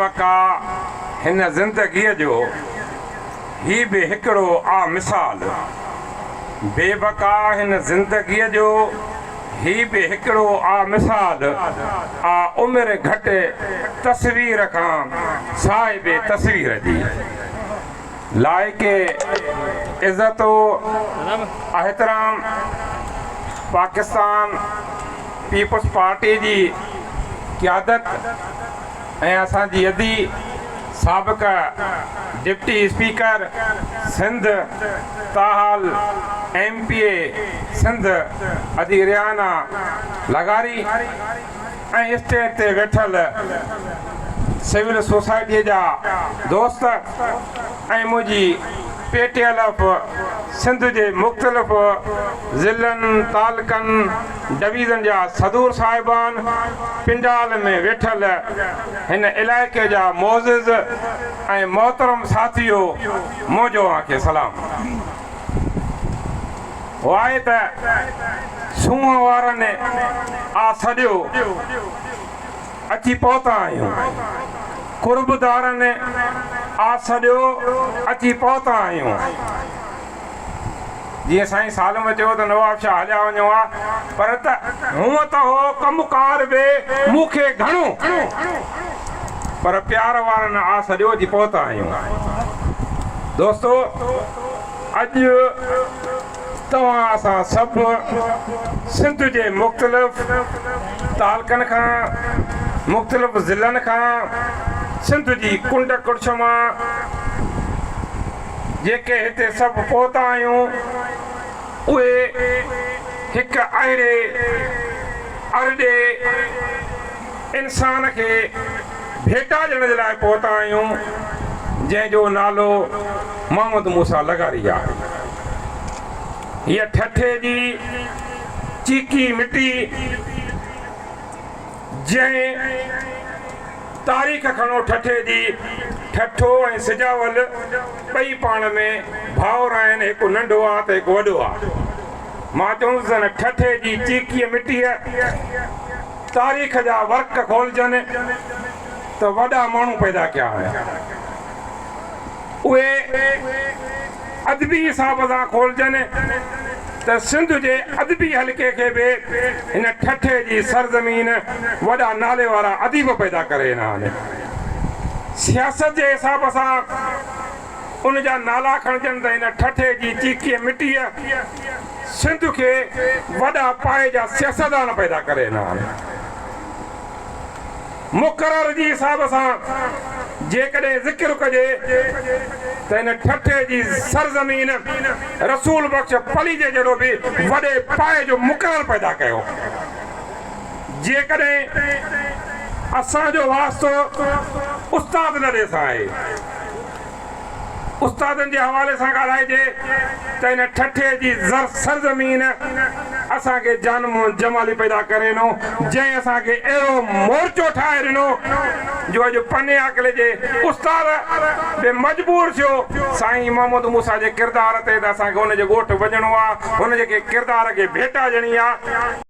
بقا هن زندگيء جو هي به هڪڙو آ مثال. بي بقا هن زندگيء جو هي به هڪڙو آ مثال. آ عمر گهٽ تصوير کان صاحب تصوير جي. لائق عزت و احترام پاڪستان پيپلز پارٽي جي قيادت ۽ اسان جي ادي سابق ڊپٽي اسپيڪر سنڌ تاحال ايم پي اي سنڌ ادي ريحانه لغاري ۽ اسٽيج تي ويٺل سول سوسائٽيء جا دوست ۽ منهنجي P T L F Sindh جي مختلف ضلعن، تعلقن، ڊويزن جا صدور صاحبان، پنڊال ۾ ويٺل هن علائقي جا معزز ۽ محترم ساٿيو منهنجو اوهان کي سلام. واء ته سونهن وارن آ سڏيو، اچي پهتا آهيون. قربدارن آ سڏيو، اچي پهتا آهيون. جيئن سائين سالم چيو ته نوابشاهه هليا وڃو ها، پر ته هونء ته هو ڪم ڪار به مون کي گهڻو، پر پيار وارن آ سڏيو، اچي پهتا آهيون. دوستو! اڄ توهان اسان سڀ سنڌ جي مختلف تعلقن کان، مختلف ضلعن کان، سنڌ جي ڪنڊ ڪڙڇ مان جيڪي هتي سڀ پهتا آهيون، اهي هڪ اهڙي ارڏي انسان کي ڀيٽا ڏيڻ جي لاء پهتا آهيون، جنهن جو نالو محمد موسيٰ لغاري آهي. هيء ٺٽي جي چيڪي مٽي، جنهن تاريخ کڻو ٺٽي جي، ٺٽو ۽ سجاول ٻئي پاڻ ۾ ڀائر آهن، هڪ ننڍو آ ته هڪ وڏو آ. مان چوندس ته هن ٺٽي جي چيڪيء مٽيء تاريخ جا ورق کولجن ته وڏا ماڻهو پيدا ڪيا آهن. اهي ادبي حساب سان کولجن ته سنڌ جي ادبي حلقي کي به هن ٺٽي جي سرزمين وڏا نالي وارا اديب پيدا ڪري ڏنا آهن. سياست جي حساب سان ان جا نالا کڻجن ته هن ٺٽي جي چيڪيء مٽيء سنڌ کي وڏا پائي جا سياستدان پيدا ڪري ڏنا آهن. مقرر جي حساب سان جيڪڏهن ذڪر ڪجي ته هن ٺٽي جي سرزمين رسول بخش پليجي جهڙو به وڏي پائي جو مقرر پيدا ڪيو. جيڪڏهن اسان جو واسطو استاد لڏي سان آهي. استادن جي حوالي سان ڳالهائجي ته هن ٺٽي جي سرزمين اسان کي جان محمد جمالي پيدا ڪري ڏنو، جنهن اسان کي اهڙو مورچو ٺاهي ڏنو جو اڄ پني عاقل جي استاد به مجبور ٿيو سائين محمد موسيٰ جي ڪردار تي ته اسان کي ان جي ڳوٺ وڃڻو آ، هن جي ڪردار کي ڀيٽا ڏيڻي آ.